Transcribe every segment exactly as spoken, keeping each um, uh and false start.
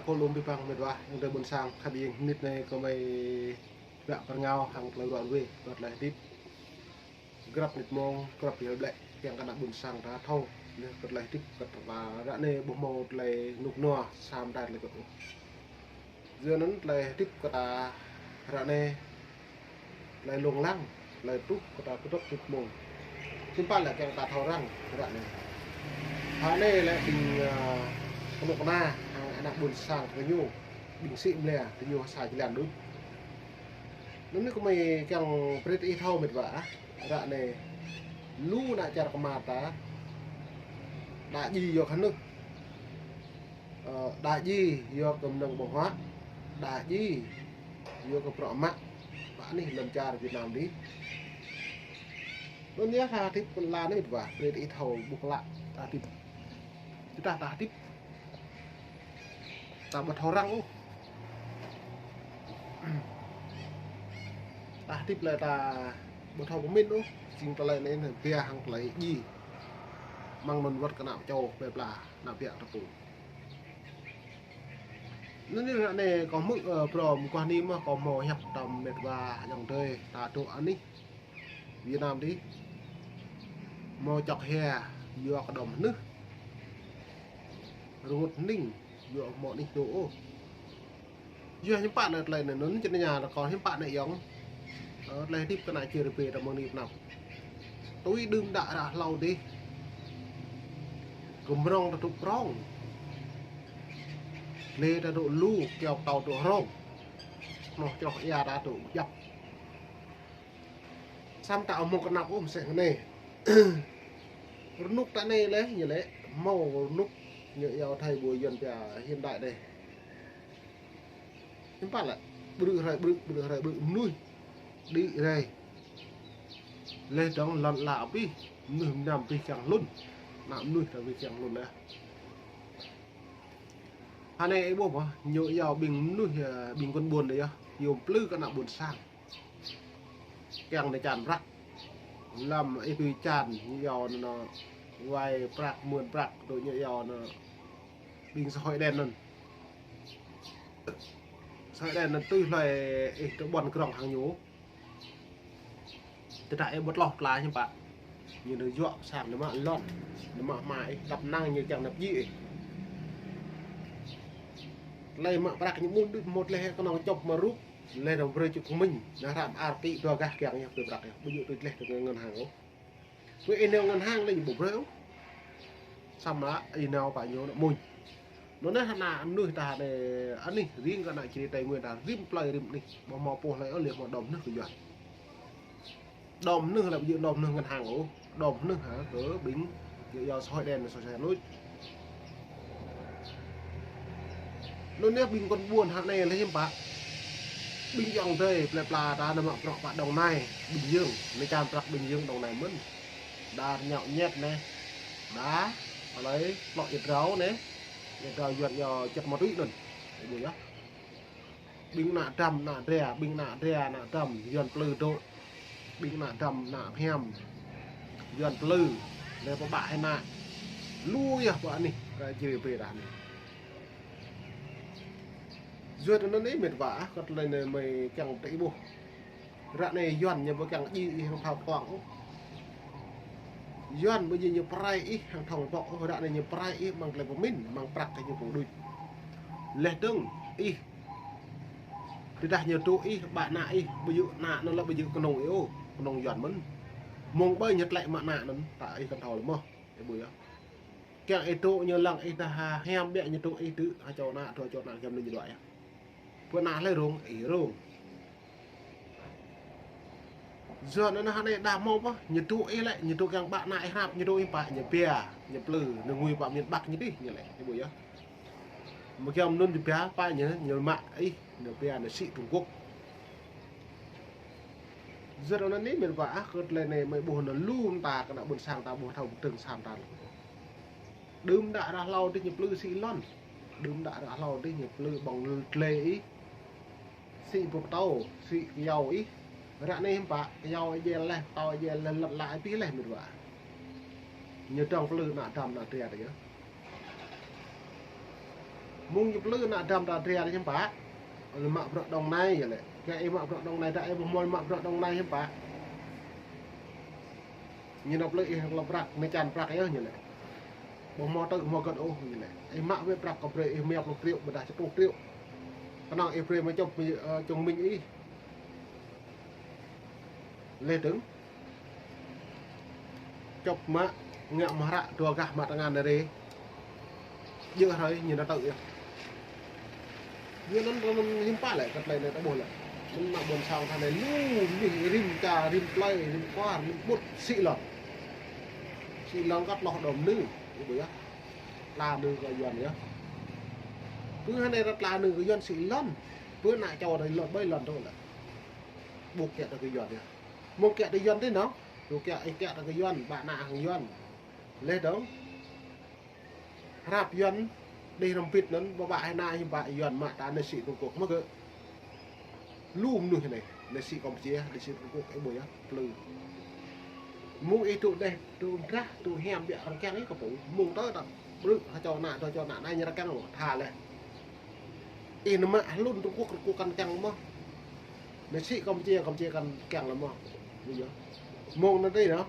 Khul um bi băng mĭt wa, ayŏng adei ƀuôn sang, khăp ing mnĭt anei kơ mei ƀiă pơrngao hăng klei ruă ruê, kơ klei hdĭp. Grăp mnĭt mông, grăp hlei blĕ, kiăng kơ ană ƀuôn sang ta thâo, leh kơ klei hdĭp kơ ta ră anei ƀuh mâo klei nuk nua, sam đai klei kơ ôh. Yua anăn klei hdĭp kơ ta ră anei, klei lông lăng, klei truh kơ ta kdrăp mnĭt mông. Hiưm pă lĕ kiăng ta thâo răng ră anei. Hă anei lĕ ƀing, ơ, knŭk kna, hăng ană ƀuôn sang kơ ñu, ƀing sĭ mlia, kơ ñu sa jlan đuč. Anăn anei kơ mei kiăng brei ih thâo mĭt wa ah, ră anei lu ană čar kma ta, đa djiê yua kơ hnưh. Ơ, đa djiê yua kơ mnơ̆ng ƀơ̆ng huă, đa djiê yua kơ bruă mă, ƀă anih lăn čar Việt Nam dih. Anăn yơh ta hdĭp kơ lăn anei mĭt wa, brei ih thâo ƀuh klă ta hdĭp. Tơdah ta hdĭp, ta ƀu thâo răng ôh. Ta hdĭp lĕ ta ƀu thâo pơmĭn ôh, jing klei anei anăn pia hăng klei djiê. Mơ̆ng anăn wăt kơ ană čô plei pla, ană biă ta pô. Anăn anei kâo hmư̆, ơ, bruă mơguah anei mơh kâo mâo hiăp tăm mĭt wa ayŏng adei ta dôk anih Việt Nam dih. Mâo čŏk hia yua kơ đom hnưh. Rngôt hnĭng yua mâo anih dôk ôh. Yua hiưm pă anei klei anei anăn čĭn ña kâo hiưm pă anei ayŏng. Ơ, klei hdĭp kơ ană čar ƀe ta mơ̆ng anei pnăp. Tui đưm đă ară hlâo dih. Kmrŏng ta dôk prŏng. Leh ta dôk lu, kyâo tâo dôk hrŏng. Noh čroh ia ta dôk djăp. Săm ta amâo knap ôh msĕ snei. Rnuk ta anei leh, ñu lĕ, mâo rnuk, ñu iâu thei ƀuôn Yuăn pia hiện đại dih. Hiưm pă lĕ, ƀrư̆ hrei ƀrư̆, ƀrư̆ hrei ƀrư̆, mnuih đĭ rai. Leh dơ̆ng lăn ala abih, mnuih mnăm abih čiăng hlŭn. Ană mnuih ta abih čiăng hlŭn leh. Hă anei ih ƀuh mơh, ñu iâu ƀing mnuih, ơ, ƀing kŭn ƀuôn dih yơh, iâu mplư kơ ană ƀuôn sang. Kiăng nao čan prăk. Lăm ih tui čan, ñu iâu nao wai prăk, mưn prăk, tui ñu iâu nao ƀing xã hội đen anăn. Xã hội đen anăn tui hlue ih tơ ƀuăn krŏng hăng ñu. Tơdah ih ƀu tloh tla hiưm pă. Ñu nao juă sang nao mă lŏn, nao mă hma ih, tăp năng ñu kiăng nao pdjĭ ih. Klei mă prăk ñu ƀuh đuč mŭt leh knŏng čŏp mă rup, leh dơ̆ng brei čŭk kmĭn, nao hrăm ar kĭ dua gah kiăng yơh brei prăk yơh. Ƀu djŏ tui tleh tơ ngân hàng ôh. Pơ ih nao ngân hàng lĕ ñu ƀu brei ôh. Săm lă ih nao pă ñu nao mmuñ. Anăn anei ană mnuih ta anei, anih riêng kơ ană čri Tây Nguyên ta rĭm plei rĭm anih. Ƀu mâo pô hlei ôh leh mâo đom hnưh kơ Yuăn. Đom hnưh lĕ ƀu djŏ đom hnưh ngân hàng ôh. Đom hnưh hă kơ ƀing djŏ yua xã hội đen, xã hội đen luč. Anăn anei ƀing kŭn ƀuôn hă anei leh hiưm pă. Ƀing ayŏng adei plei pla ta nao mă prăk pă Đồng Nai, Bình Dương, nao čan prăk Bình Dương Đồng Nai mơ̆n. Đa rơñao ñet anei. Đa, alei, plŏ êa drao anei. Êa drao Yuăn iâu chất ma túy anăn. Ih ƀuh yơh. Ƀing ană dăm, ană dra, ƀing ană dra, ană dăm, Yuăn plư dôk. Ƀing ană dăm, ană hiam, Yuăn plư. Leh pơƀă hĕ ană. Lu yơh pơ anih, kơ čri ƀe ta anei. Yua anăn ih mĭt wa ah, kơ klei anei mei kiăng tơ ih ƀuh. Ră anei Yuăn ñu ƀu kiăng djiê ih hŏng thâo tuang ôh. Yuăn ƀu djŏ ñu prai ih hŏng thâo bŏk ôh, ră anei ñu prai ih mơ̆ng klei pơmĭn, mơ̆ng prăk kơ ñu pô đuč. Leh dơ̆ng ih, tơdah ñu dôk ih, ƀă ană ih, ƀu djŏ ană anăn lĕ ƀu djŏ knŏng ih ôh, knŏng Yuăn mơ̆n. Mơ̆ng ƀai ñu tlĕ mă ană anăn, ta ih kăn thâo lĕ mơh, ih ƀuh yơh. Kiăng ih dôk ñu lăng ih dah ha, hiam biă ñu dôk ih tơ, ha čô ană, dua čô ană, kiăng ñu dua yơh. Pơ ană hlei rông, ih rông. Yua anăn hă anei đa mâo pă, ñu dôk ih lĕ, ñu dôk kiăng ƀă ană ih hrăp, ñu dôk ih pă, ñu pia, ñu plư, ñu ngui pă miền Bắc ñu dih, ñu lĕ, ih ƀuh yơh. Mơ̆ng kiăng mnŭn ñu pia, pă ñu, ñu mă ih, ñu pia, ñu sĭ Trung Quốc. Yua anăn anei mĭt wa ah, kơ klei anei mei ƀuh anăn lu mta kơ ană ƀuôn sang ta ƀuh thâo btơ̆ng sam ta. Đưm đă ară hlâo dih ñu plư sĭ lăn. Đưm đă ară hlâo dih ñu plư ƀơ̆ng dlei ih. Sĭ bôk tâo, sĭ kyâo ih. Ră anei hiưm pă, kyâo ih djel leh, tâo ih djel leh, lăn ala ih pih leh mĭt wa. Ñu dơ̆ng plư ană dăm ană dra ta yơh. Mơ̆ng ñu plư nă dăm ta dria hiam pă. Lĕ mă bruă Đồng Nai ya lĕ. Kơ ih mă bruă Đồng Nai, ta ih ƀuh mâo mă bruă Đồng Nai hiam pă. Ñu nao plư ih lŏ prăk, nao čan prăk yơh ñu lĕ. Ƀuh mâo tơ mâo gơ̆t ôh ñu lĕ. Ih mă wĕ prăk kơ brei ih mia pluh triệu, ƀiădah sa pluh triệu. Knŏng ih brei mă čŏp, ơ, čŏng minh ih. Leh dơ̆ng. Čŏp mă ngă mă hră dua gah mă tơngan rê. Djơ̆ hrơi ñu nao tơ yơh. Ñu anăn rơmăn hiam pă lĕ, kơ tlei anei ta ƀuh lĕ. Anăn mă ƀuôn sang ta anei lu mnuih rĭm čar, rĭm plei, rĭm kwar, rĭm ƀut sĭ lăn. Sĭ lăn kơ tloh đom nư, ih ƀuh yơh. Tla nư kơ Yuăn yơh. Pơ anei ta tla nư kơ Yuăn sĭ lăn. Pơ ană čô ta lăn ƀai lăn tơ lĕ. Ƀuh kiă ta kơ Yuăn yơh. Mơ̆ng kiă ta Yuăn tơ nao. Ƀuh kiă, ih kiă ta kơ Yuăn, ƀă ană hŏng Yuăn. Leh dơ̆ng. Hrăp Yuăn, dih răm bĭt anăn, ƀă ƀă hĕ na hiam pă Yuăn mă ta nĕ sĭ Trung Quốc mơ̆ gơ̆. Lu mnuih anei, nĕ sĭ Campuchia, nĕ sĭ Trung Quốc, ih ƀuh yơh, plư. Mơ̆ng ih tŭ deh, tŭ drah, tŭ hiam biă răng kiăng ih kơ pô. Mơ̆ng tơ ta, brư̆, ha čô ană, dua čô ană, anei ñu răng kiăng mơh, tha leh. Ih nao mă hlŭn Trung Quốc, Trung Quốc kăn kiăng mơh. Nĕ sĭ Campuchia, Campuchia kăn kiăng lĕ mơh. Ƀuh yơh. Mơ̆ng anăn tơ nao.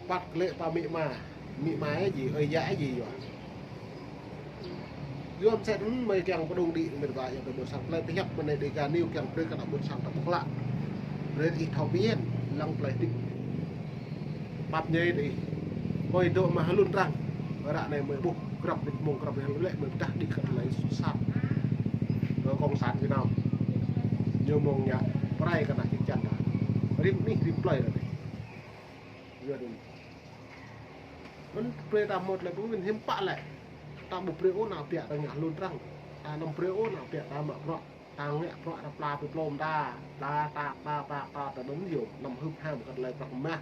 Păt klĕ pă amĭ ama. Amĭ ama ih jih, ơi yă ih jih yơh. Yua msĕ anăn mơi kiăng pơdŏng đĭ mĭt wa yơh kơ ƀuôn sang tlei pơhiăp mơ̆ng anei Dega News kiăng brei kơ ană ƀuôn sang ta ƀuh klă. Brei ih thâo pơmĭn, lăng tlei hdĭp. Pap ñei tơ ih. Mơi dôk mă hlŭn arăng. Ară anei mơi ƀuh grăp mĭt mơ̆ng grăp ih lĕ mơi pơdah đĭ kơ tlei sat. Kơ cộng sản Việt Nam. Ñu mơ̆ng ngă. Prai kơ ană čĭk čan ta. Rĭm anih, rĭm plei ta anei. Yua anăn. Mơ̆n brei ta mâo tlei pơmĭn hiam pă lĕ. Ta ƀu brei ôh ană biă ta ngă hlŭn arăng. Ta năm brei ôh ană biă ta mă bruă. Ta ngă bruă ta pla pơplôm ta. Pla ta, ta, ta, ta, ta anăn yơh. Năm hưp ham kơ tlei prăk mah.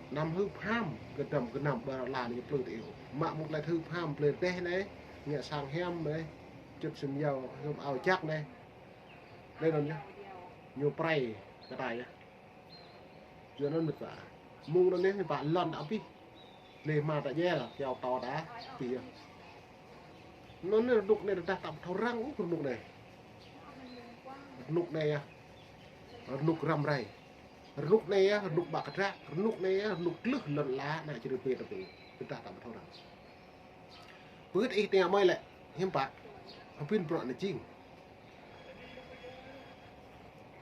Năm hưp ham kơ dăm kơ năm ƀar la anei plư tơ ih. Mă mơ̆ng tlei hưp ham plei deh anei. Ngă sang hiam anei. Čŭt sĭm yâo, hiam ao jăk anei. Leh anăn yơh. Ñu prai kơ ta yơh. Yua anăn mĭt wa. Mơ̆ng anăn yơh mĭt wa lăn ta pih. Leh mă ta jel, kyâo tâo ta pih yơh. Anăn anei rơnŭk anei ta dah ta ƀu thâo răng ôh rơnŭk anei. Rơnŭk anei yơh. Rơnŭk răm rai. Rơnŭk anei yơh, rơnŭk ƀă kdră. Rơnŭk anei yơh, rơnŭk tlưh lăn ala ană čri pê ta pih. Ta dah ta ƀu thâo răng. Pơgĭt ih tơña mơi lĕ, hiam pă. Hbĭn bruă anei jing.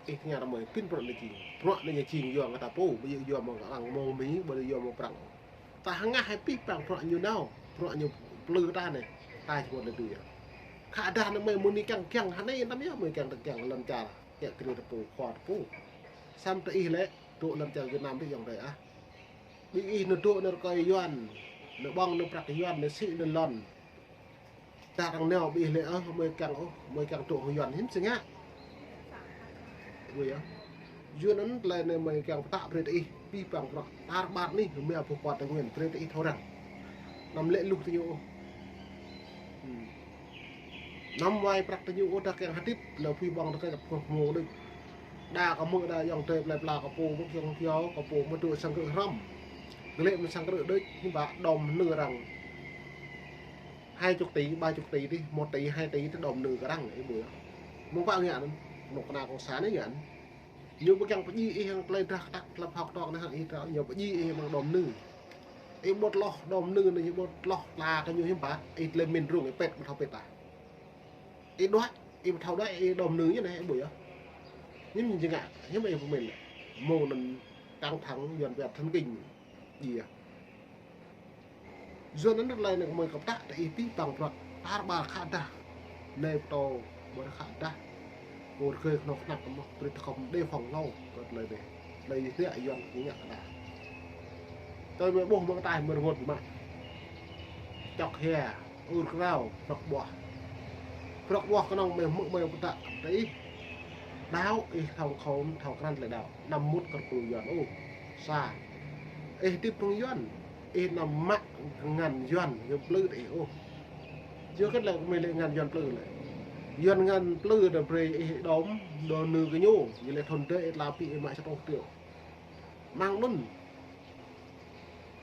Ih tơña mơi, hbĭn bruă anei jing. Bruă anei jing yua ngă ta pô, ƀu djŏ yua mơ̆ng arăng mơ̆ng Mi, ƀu djŏ yua mơ̆ng Prăng. Ta hngah hĕ pih păng bruă ñu nao, bruă ñu plư ta anei. Ta čuôt lĕ tui yơh. Khă dah anei mơi mơ̆ng anei kiăng kiăng, hă anei tam yơh mơi kiăng ta kiăng lăn čar, kiăng kriê ta pô, khua ta pô. Săm tơ ih lĕ, dôk lăn čar Việt Nam tơ ayŏng adei ah. Ƀing ih nao dôk nao rơkơi Yuăn, nao ƀơ̆ng nao prăk Yuăn, nao sĭ nao lăn. Dah arăng nao ƀing ih lĕ, ơ, mơi kiăng, ơ, mơi kiăng dôk hŏng Yuăn hiam si ngă. Ƀuh yơh. Yua anăn tlei anei mơi kiăng pơtă brei tơ ih, pih păng bruă. Tar ƀar anih, mia boh kuat Tây Nguyên, brei tơ ih thâo răng. Năm lĕ luh tơ ñu ôh. Hmm. Năm wai prăk tơ ñu ôh dah kiăng hdĭp, lŏ pui ƀơ̆ng tơ kơ phuh mông đuč. Đa kơ mơ̆ đa ayŏng adei plei pla kơ pô mơ̆ kiăng kyâo, kơ pô mơ̆ dôk sang krư̆ hrăm. Glĕ mơ̆ sang krư̆ đuč, hiư̆m pă đom nư arăng. Hai chục tỷ, ba chục tỷ dih, một tỷ, hai tỷ dih đom nư kơ arăng, ih ƀuh yơh. Mơ̆ng pă ngă anăn, knŭk kna cộng sản ih ngă anăn. Ñu ƀu kiăng pơjing ih hŏng klei drah kơtăk, klei phao ktuang anei hŏng ih drah, ñu pơjing ih hŏng đom nư. Ih ƀuh tloh đom nư anei, ih ƀuh tloh tla kơ ñu hiư̆m pă, ih tlei mĭn rŭng, ih pĭt, ƀu thâo pĭt ah. Ih đuĕ, ih ƀu thâo đuĕ, ih đom nư ñu anei, ih ƀuh yơh. Hiư̆m ñu ngă, hiư̆m ih pơmĭn lĕ. Mông anăn căng thẳng, Yuăn pia thần kinh. Djiê. Yua anăn tlei anei mơi kơ pơtă tơ ih pih păng bruă tar ƀar khă dah. Anei pơtô ƀuh khă dah. Kơ rơgơi knŏk knăk mơh, brei ta khŏm đề phòng hlâo kơ tlei anei. Tlei hriă Yuăn ñu ngă kơ ta. Tơ mơi ƀuh mơ̆ng ataih mơi rơngot mă. Čŏk hia, ur krao, prăk ƀuah. Prăk ƀuah knŏng mơi hmư̆ mơi pơtă tơ ih. Đăo ih thâo khŏm, thâo krăn tlei đăo. Năm mŭt kơ kru Yuăn ôh. Sa. Ih hdĭp hŏng Yuăn. Ih năm mă ngăn Yuăn, Yuăn plư tơ ih ôh. Yua kơ tlei mơi lĕ ngăn Yuăn plư lĕ. Yuăn ngăn plư đa brei ih đom, đom nư kơ ñu. Ñu lĕ thŭn dê ih tla pĭ ih mă sa truh triệu. Mơ̆ng anăn.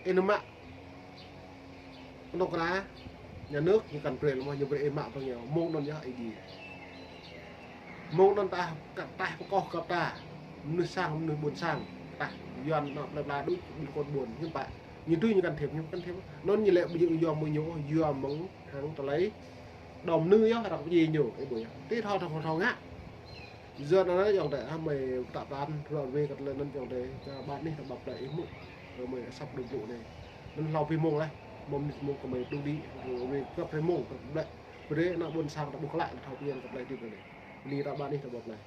Ih nao mă. Knŭk kna. nhà nước ñu kăn brei leh mơh, ñu brei ih mă păng ñu. Mông anăn yơh ih djiê. Mông anăn ta, ta pơkoh kơ ta. Mnuih sang, mnuih ƀuôn sang. Ta Yuăn anăn plei pla đuč, ƀuôn kôn ƀuôn, ñu pă. Ñu tui ñu can thiệp, ñu can thiệp. Anăn ñu lĕ ƀu djơ̆ yua mơ̆ng ñu, yua mơ̆ng hăng tơlơi đom nư yơh, arăng pơjing ñu, ih ƀuh yơh. Ti thâo, thâo, thâo ngă. Yua anăn yơh ayŏng adei, ah, mơi ktang tăn, ruă ruê kơ tơlơi anăn ayŏng adei, čar ƀar anih ta ƀăp leh ih mơ̆. Kơ mơi asăp đup blŭ anei. Anăn hlâo bi mông leh, mâo mnĭt mông kơ mơi đu đĭ, ruă ruê kơ prei mông, kơ blĕ. Brei ană ƀuôn sang ta ƀuh klă, thâo pơñen kơ tơlơi hdĭp anei. Bni ta ƀar anih ta ƀăp leh.